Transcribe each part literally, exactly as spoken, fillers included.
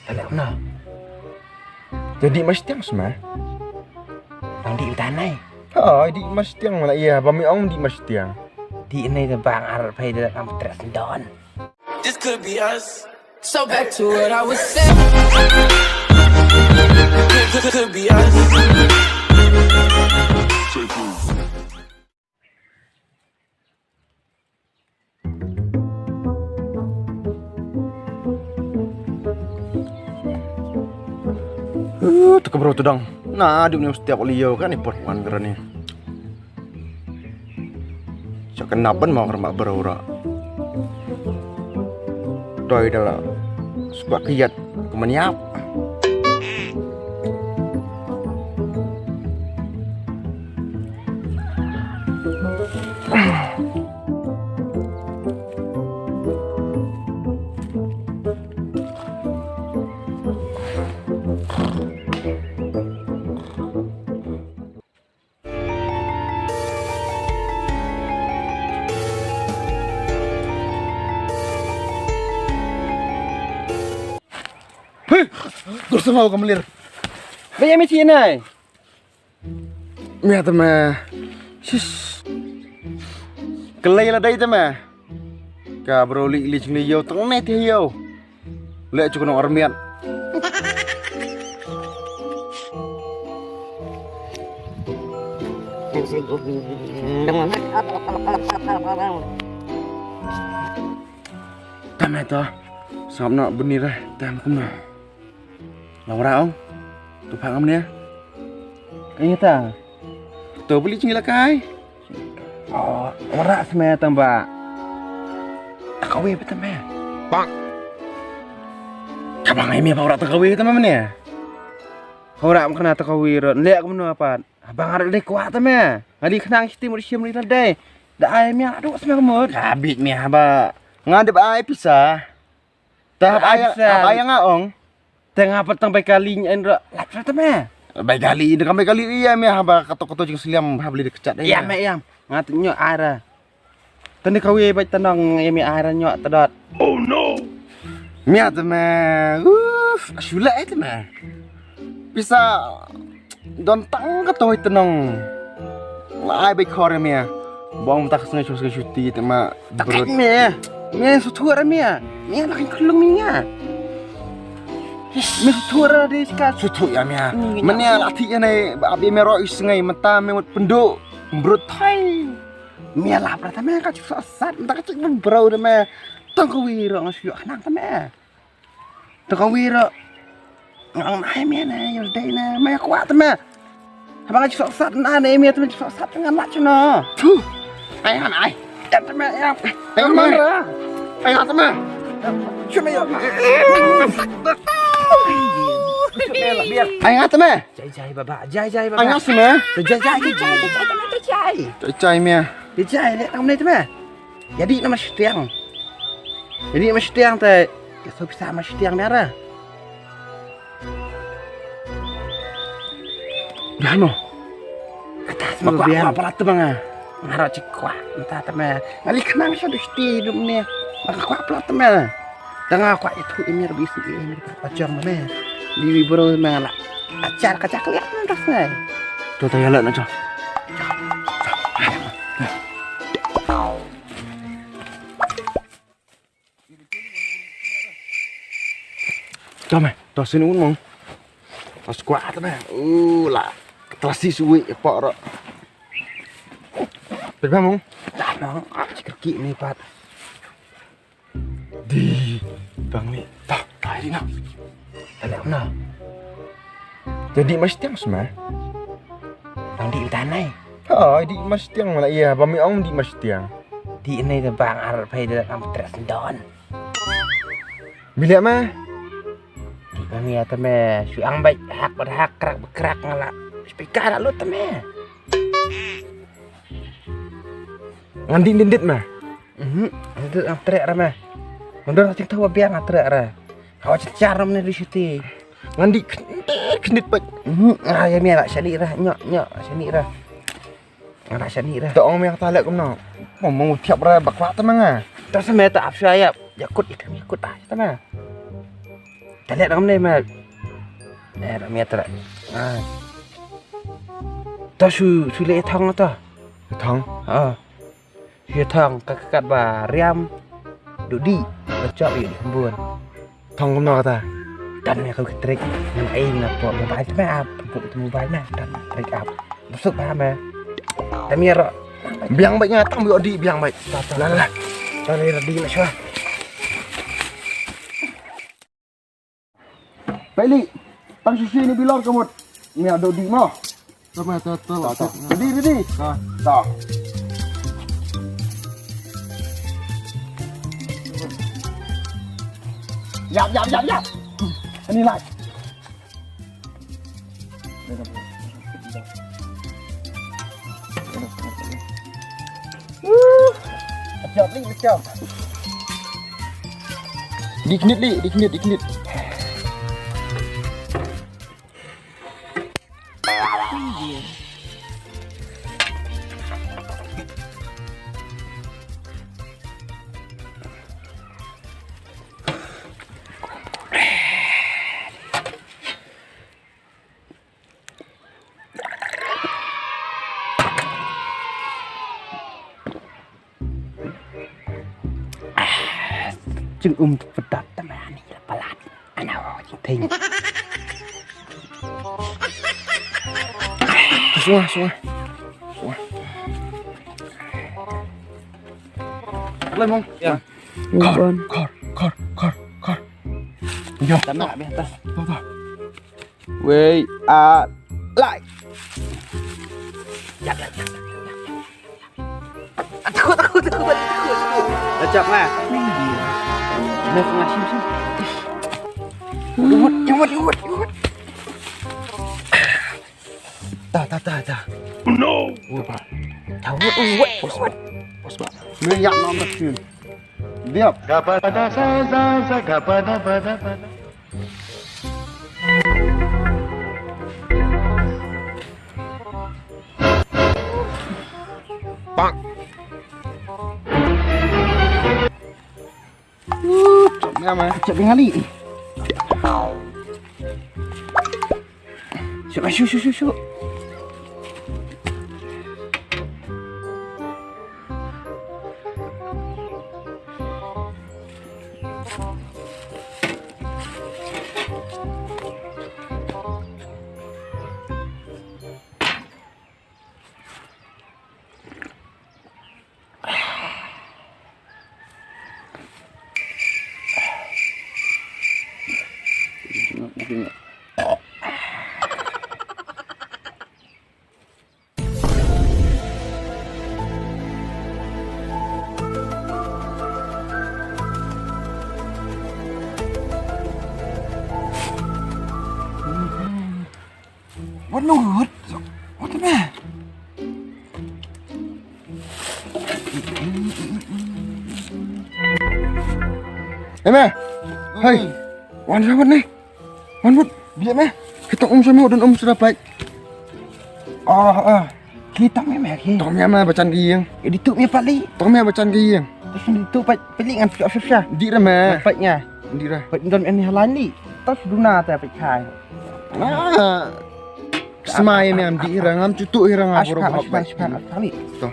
Tale na. Jadi mas tiang sma. Tang di tanai. Ha, di mas tiang mala iya, ba mi ong di mas tiang. Di ini te bang ar pai de kam tres don. This could be us. So back to what I was saying. Could, could, could be us. Uh, tu ka bro tu dang. Na, di ni mesti tiap liyo kan ni pot wan gerani. Sa kena ban mau kerma bro ra. Doi dala. Sebab kiat kemeniap. Hei, dur sama ka melir. Ba ïa mi chi nai. Mia te me. Sis. Kelai la dai te me. Ka bro li li ching li yo tang ne te yo. Le chu nong armiat. Tam ne to. Sap na bunira tam kumna. Laura ong. Tu phang amne. Kaya ta. To beli ching la kai. Oh, ora sma tang ba. Takawi ba tama. Bang. Kabang ai mi ba ora takawi tama mane. Ora mak na takawi ro. Lek kumno apat. Abang ara dei kwah tama. Ngali khnang siti mur sim ri dei. Da ai mi adu sma kumut. Kabit mi haba. Ngadep ai pisa. Tah ai ai pisa. Ai nga ong. Tengah petang bai kali nyen ro. Lap sa tama. Bai kali de kam bai kali iya mi haba kato kato jing seliam haba li de kechat. Iya me iya. Ngat nyo ara. Tani kawi bai tanong iya mi ara nyo tadot. Oh no. Mi ata me. Uf, asula itu me. Bisa don tang ka toy tenong. Lai bai khor mia. Bong tak sngai shu sngai shuti te ma. Takat mia. Mia sutur mia. Mia nak kelung mia. Mia sutur di skat. Sutur ya mia. Mania la thi ya nai abi mero is sngai mata me mut pendu. Brutai. Mia la prata me ka chik sat mata ka chik bro de me. Tang kawi ro ngasyu anak te me. Te ka wira. Ngang nai mia na yur dei na maya kwah te me. Haba nga chik sok sat na ne mia te me chik sok sat ngan lach no. Thu. Ai han ai. Ya te me ya. Ai han ai. Ai han te me. Chu me yo. Ai han te me. Jai jai baba, jai jai baba. Ai han te me. Jai jai jai jai jai jai. Jai jai mia. Jai jai le tam ne te me. Jadi na ma shitiang. Jadi ma shitiang te. Ya so bisa ma shitiang dara. Dah no. Kata sama biang. Apa rata banga. Ngaro chik kwah. Entah tama. Ngali kenang sa dusti dum ne. Maka kwah plat tama. Tanga kwah itu ini lebih sih ini pacang mana. Di bro mala. Acar kacak lihat nantas ngai. Tuh tayala na cha. Tome, to sini un mong. Pas kuat me. Uh la. Terasi suwi pa ro. Pet ba mong. Tama, ah, chikrki ni pat. Di bang ni. Tah, tai di na. Tale na. Jadi mas tiang sma. Tang di tanai. Ha, di mas tiang mala iya, ba mi ong di mas tiang. Di ini te bang ar pai de kam tres don. Bilik ma. Di kami ya teme, shu ang bai hak bai hak krak bai krak ngala. Speaker lut teme. Ngan di dindit ma. Mhm. Itu ang trek ra ma. Mundur ting tahu biar ang trek ra. Kau cecar ram ni di siti. Ngan di kendit kendit bai. Mhm. Ah ya mi la sani ra nyok nyok sani ra. Ngana shani ra. To ong mia kata lek kumno. Mo mo thiap ra bakla ta manga. Ta sa me ta ap sha yap. Yakut ikam yakut ah ta ma. Tale dam ne ma. Eh, ram ya tra. Ah. To shu, shu le thong to. Thong? Ah. Shu thong ka ka kat ba riam. Dudi. Ba chop yu di khambun. Thong kumno kata? Dan me ka trik. Nang ai na po mobile ma ap. Po mobile ma. Dan trik ap. Busuk ba ma. Tam ya ro. Biang bait nga tam yo di biang bait. La la la. Dan ni ready na shwa. Peli, tang sushi ni bilor ka mut. Ni ado di mo. Tama ta ta. Ta ta. Ready, ready. Ta. Ta. Yap, yap, yap, yap. Ani lai. Di knit li, di knit, di knit. Jing um tu pedat teman ni la palat. Ana wa jing ting. Suah, suah. Suah. Boleh, Mong? Ya. Kor, kor, kor, kor, kor. Yo. Tama, biar tas. Tuh, tuh. Wei, a, lai. Takut, takut, takut, takut. Lacak lah. Nah, tengah sini, sini. Iwat, iwat, iwat, iwat. Tah, tah, tah, tah. Oh no. Iwat, iwat, iwat. Pos, Pak. Meriak nomor sini. Diap. Gapada sa sa sa gapada pada pada. Pak. Cop ni ama. Cop ni kali. Shu, shu, shu, shu, shu. Wat no wat. Wat ne? Hey, me. Hey. Wan sa wat ne? Wan wat. Biar me. Kita um sama dan um sudah baik. Ah, ah. Kita me me ki. Tong me me bacan ki ïing. Ïa ditu me pali. Tong me bacan ki ïing. Terus ditu pat pali ngan pia susah. Di re me. Pat nya. Di re. Pat don en halan ni. Terus duna ta pat kai. Ah. Smai me am di re ngam cutu ira ngam boro boro pat. Aspal, aspal, aspal. To.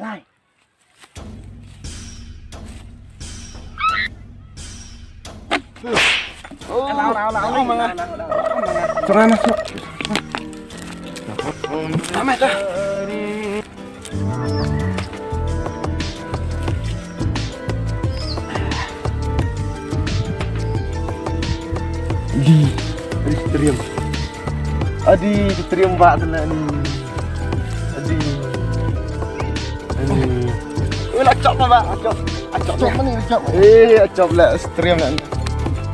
Lai. Tengah masuk. Amat dah. Adi, ki stream ba sana ni. Adi. Adi. Ui, la chop ba, la chop. La chop. Chop mana la chop? Eh, la chop la, stream la.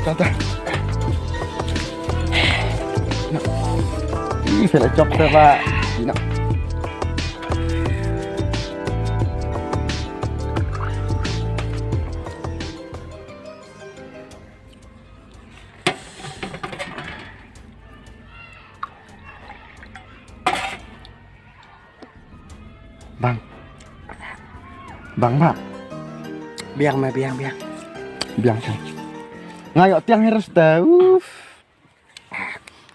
Tata. Ih, la chop sa ba. Ina. Bang. Bang, bang. Biang, ma, biang, biang. Biang, biang. Nga ïoh tiang harus dah. Uf.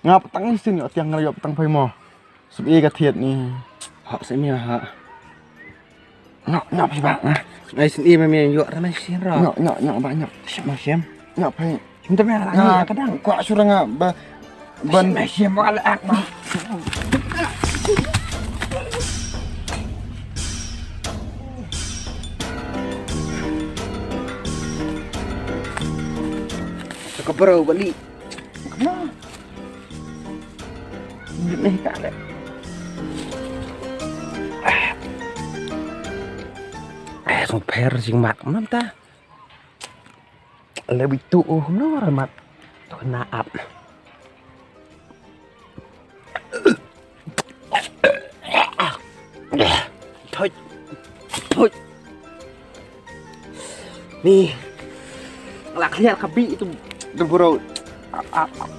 Nga patang sini ïoh tiang, nga ïoh patang pai mo. Sub e ka thiat ni. Ha, sini ha. Nyok, nyok, pi ba, ah. Ai, sien i ma mi nyok, ra ma sien ra. Nyok, nyok, nyok, ba, nyok. Sien ma sien. Nyok, pai. Sien ta me la ni ka dang. Kwah sura nga ba, ban. Sien ma sien, ba la ak ma. Ka bro bali. Ka bro. Ni ka le. Eh, song pher sing mat, nam ta. Le bitu, oh, no, ramat. Tu na ap. Thoi. Thoi. Ni. Lak liat ka bi tu. Deburo. Ap, ap, ap.